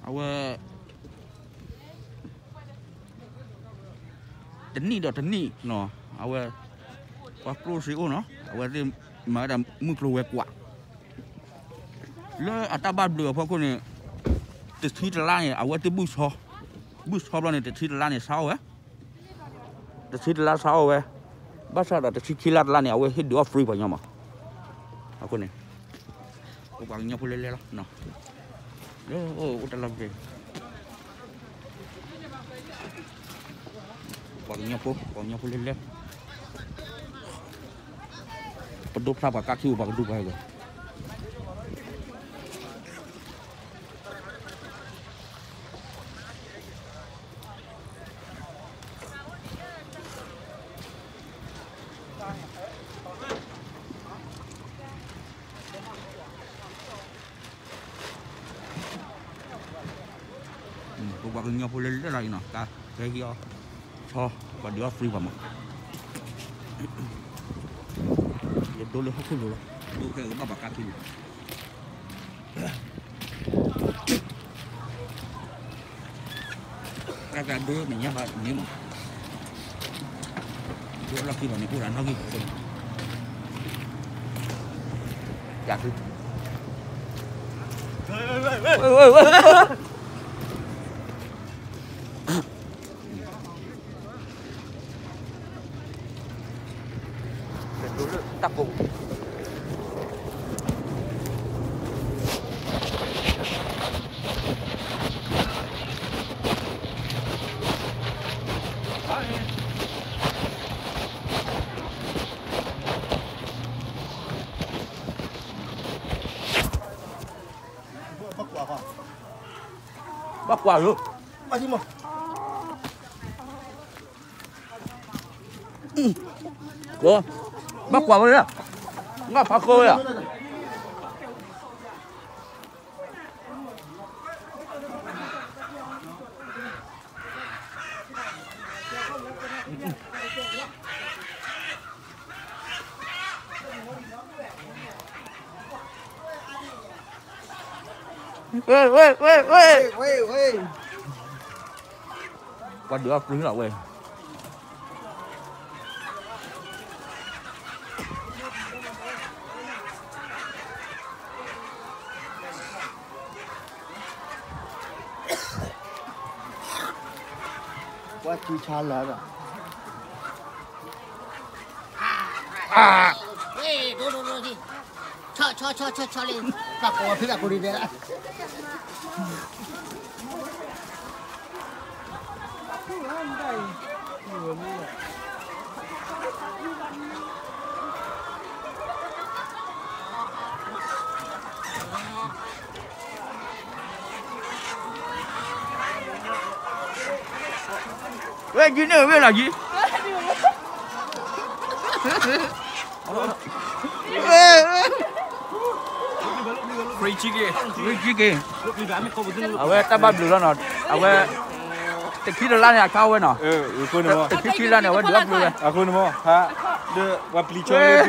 အဝဲ တနံၣ်ဒီးတနံၣ်နီၤ အဝဲ ပှၤကျိၣ်စ့အိၣ်နီၤ အဝဲသ့ၣ်မၤဝဲဒၣ်မုၢ်ကျိၤဝဲၤကွာ် လၢအတၢ်ဘၣ်ဘျုးအဖီခိၣ်န့ၣ် တဆံတလါန့ၣ် အဝဲသ့ၣ်ဘုၣ်ဆီ ဘုၣ်ဆီဘျီန့ၣ် တဆံတလါန့ၣ် ဆါအီၣ်ဝဲ တဆံတလါဆါအီၣ်ဝဲ ဘၣ်ဆၣ်ဒီးတဆံခံလါတလါန့ၣ် အဝဲဟ့ၣ်ဒုးအီၣ် free ပှၤညီမး အဃိန့ၣ် ပပှၤကညီဖိလဲၤလဲၤလီၤ လၢအိၣ်တၢ်လီၢ်တက့ၢ် ပှၤကညီဖိ ပှၤကညီဖိလဲၤလဲၤ ပဒိၣ်ဖျါပှၤကါခံအိၣ်ပှၤကဒူပှၤဂၤ ပပှၤကညီဖိလဲၤလဲၤလီၤအံၤနီၤ ကါ ကဲဟံၣ်အီၣ် ဆီ ပှၤဒုးအီၣ် free ပှၤမး ယဒိလၢဟီၣ်ခိၣ်လိၤလီၤ ဒိခဲအံၤဘၣ်ပှၤကါခံလံ တၢ်ကဒိမဲာ်ညါဘၣ်န့ၣ်မး ဒိလီၢ်ခံဘၣ်န့ၣ် အိၣ်ဒီးနီၣ်ဂံၢ် ယၤသု တၢ်ကိး ဘၣ်ကွၢ်လၢ ဘၣ်ကွၢ်ဝဲလၢ ငါဖးခိဝဲလၢ ဝဲ ဝဲ ဝဲ ဝဲ ဝဲ ဝဲ ပှၤဒုးအီၣ် free လီၤဝဲ ပှၤစံးဆါလၢာ်ဒီး ဆီ ဆီ ဆီ ဆီ လံ ဘၣ်ကိးဝဲဖဲဘၣ်ကိးဒံးဒဲးလၢ ဝဲယံၤန့ၣ်ဝဲလီၤယံၤ free chicken free chicken အဝဲတၢ်ဘၣ်ဘျုးလီၤနီၤ အဝဲ တခံတလါန့ၣ် အခါဝဲနီၤ တခံခံလါန့ၣ် အဝဲဒုးအီၣ် free ဝဲ အဃိန့ၣ်မ့ၢ် ဟါ ဒီးပှၤပျံၤ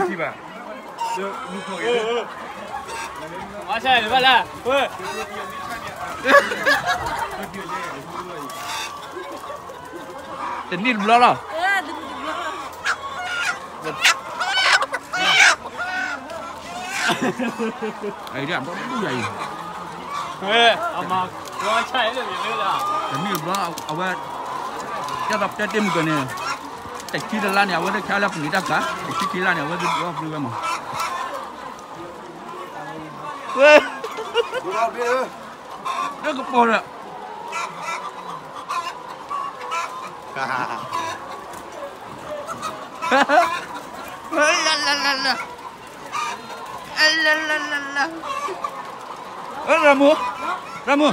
ဆီလၢ ဖံဖံဘၣ် တနံၣ်တဘျီလီၤ အံၤ အံၤ တနံၣ်တဘျီ အဝဲ ကဲဒီးတဲတ့ၢ်မုၢ်ကန့ၣ် တခံတလါန့ၣ် အဝဲဒၣ်ဆါလၢပနံာ်တၢ်ကၤ တခံခံလါန့ၣ် အဝဲဒၣ်ဒုးအီၣ် free ဝဲမး ဝဲ လၢကပီၤဒီး လၢ လၢ လၢ လၢ လၢ လၢ လၢ လၢ ရမူ ရမူ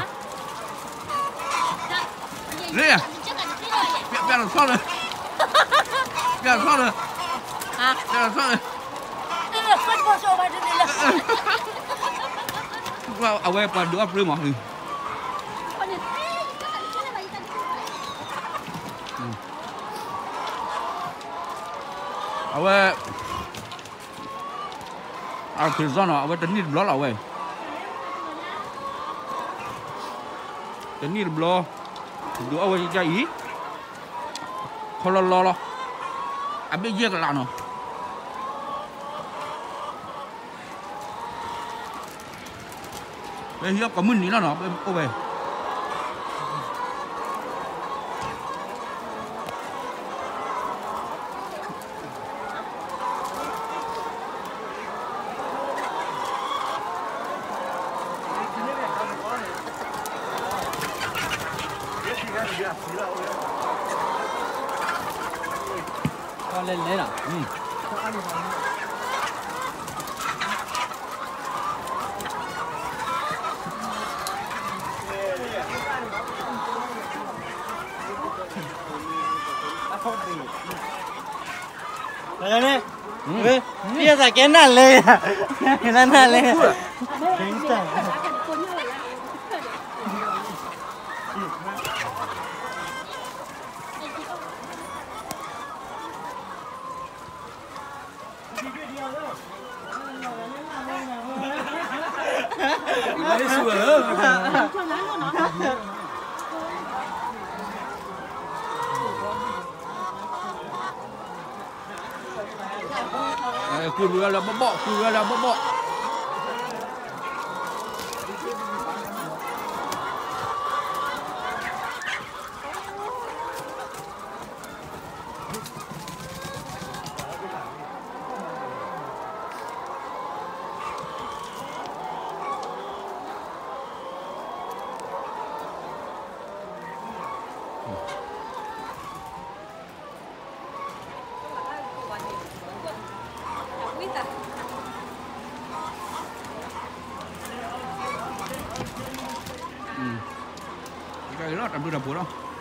လၢ ပျဲလီၤဆီလၢ ပျဲလီၤဆီလၢ ပျဲလီၤဆီလၢ အဝဲပှၤဒုးအီၣ် free မး အဝဲ အဖံးစီနီၤ အဝဲတနံၣ်တဘျီလီၤဝဲ တ နံၣ်တဘျီ, ဒုးအီၣ်ဝဲဒ်အံၤ, ခီလီၤလီၤလီၤ, အဘ့ၣ်ယဲၢ်ကလးနီၤ. ပဟံးအီၣ်ကိးမုၢ်နံၤလီၤနီၤ, ပအိၣ်ဝဲ. လဲၤလဲၤနီၤ. န့ၣ်, ယသးကဲနၢ်လဲၣ်, နၢ်လဲၣ်. ဃုာ်ဝဲလၢဘီၣ်ဘီၣ်, ဃုာ်ဝဲလၢဘီၣ်ဘီၣ်. တၢ်ဘျုးတၢ်ဖှိၣ်လီၤ.